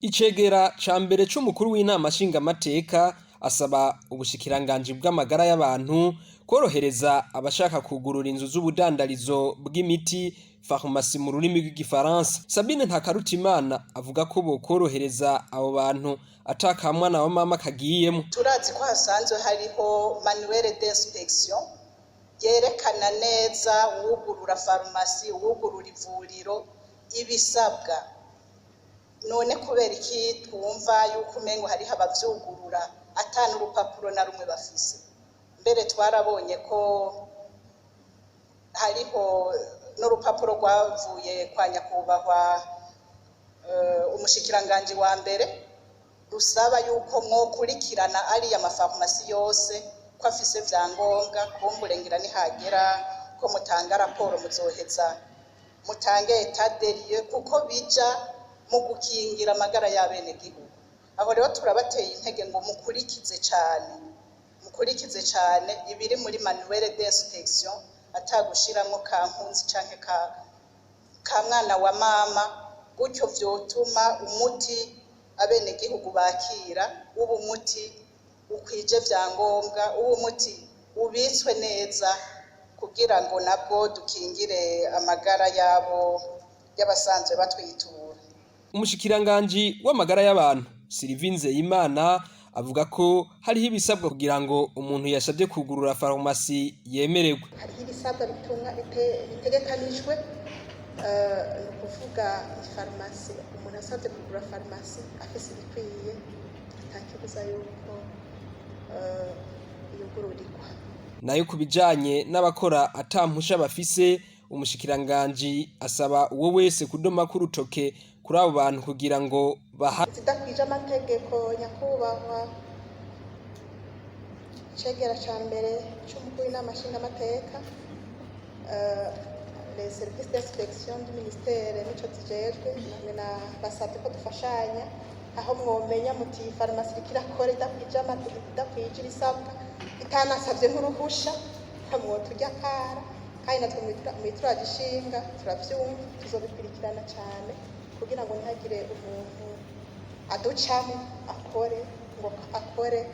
Icegera ca mbere c'umukuru w'inama nshingamateka asaba ubushikiranganji bw'amagara y'abantu korohereza abashaka kugurura inzu z'ubudandarizo bw'imiti, farumasi mu rurimi rw'igifaransa. Sabine Ntakarutimana avuga ko bokorohereza abo bantu atakamwana wa mama kagiyemo. Turazi ko hasanzwe hariho manuel d'inspection yerekana neza uwugurura farumasi, uwugurura ivuriro, ibisabwa. None kubera iki twumva yuko umengo hariho abavyugurura ata n'urupapuro na rumwe bafise? Mbere twarabonye ko hariho n'urupapuro rwavuye kwa nyakubahwa umushikiranganji wa mbere rusaba yuko mwokurikirana ariya mafarumasi yose ko afise vyangombwa. Kumbure ngira nihagera ko mutanga raporo, muzoheza mutange état des lieux, kuko bija mu gukingira amagara y'abenegihugu. Aho rero turabateye intege ngo mukurikize cane, mukurikize cane ibiri muri manuel d'inspection, atagushiramwo ka nkunzi canke ka mwana wa mama. Gutyo vyotuma umuti abenegihugu bakira uba umuti ukwije vyangombwa, uba umuti ubitswe neza, kugira ngo nabwo dukingire amagara yabo y'abasanzwe batwitura. Umushikiranganji w'amagara y'abantu Sylvie Nzeyimana avuga ko hariho ibisabwa kugira ngo umuntu yasabye kugurura farumasi yemererwe. Hariho ibisabwa bitegekanijwe, ni ukuvuga farumasi, umuntu asabye kugura farumasi afise ibikwiye, nta kibuza yuko yugururirwa. Nayo ku bijanye n'abakora ata mpusha bafise, umushikiranganji asaba uwo wese kudoma k'urutoke kuri abo bantu kugira ngo baha Zidakwije amategeko. Nyakubahwa cegera ca mbere c'umukuru w'inama nshingamateka, les services d'inspection du ministère nico zijejwe, namwe na basabye ko dufashanya. Aho mwomenya muti farumasi iriko irakora idakwije amategeko, idakwije ibisabwa, itanasavye n'uruhusha, mwoturya akara. Kandi natwe mwituraje ishinga turavyumva, tuzobikurikirana cane kugira ngo ntihagire umuntu aducamo akore ngo akore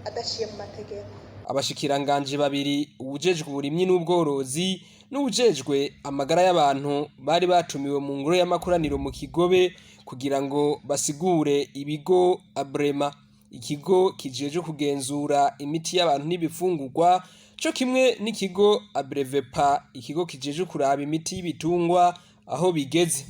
adaciye mu mategeko. Abashikiranganji babiri, uwujejwe uburimyi n'ubworozi n'uwujejwe amagara y'abantu, bari batumiwe mu ngoro y'amakoraniro mu Kigobe kugira ngo basigure ibigo Abrema, ikigo kijejwe kugenzura imiti y'abantu n'ibifungurwa, co kimwe n'ikigo Abrevepa, ikigo kijejwe kuraba imiti y'ibitungwa aho bigeze.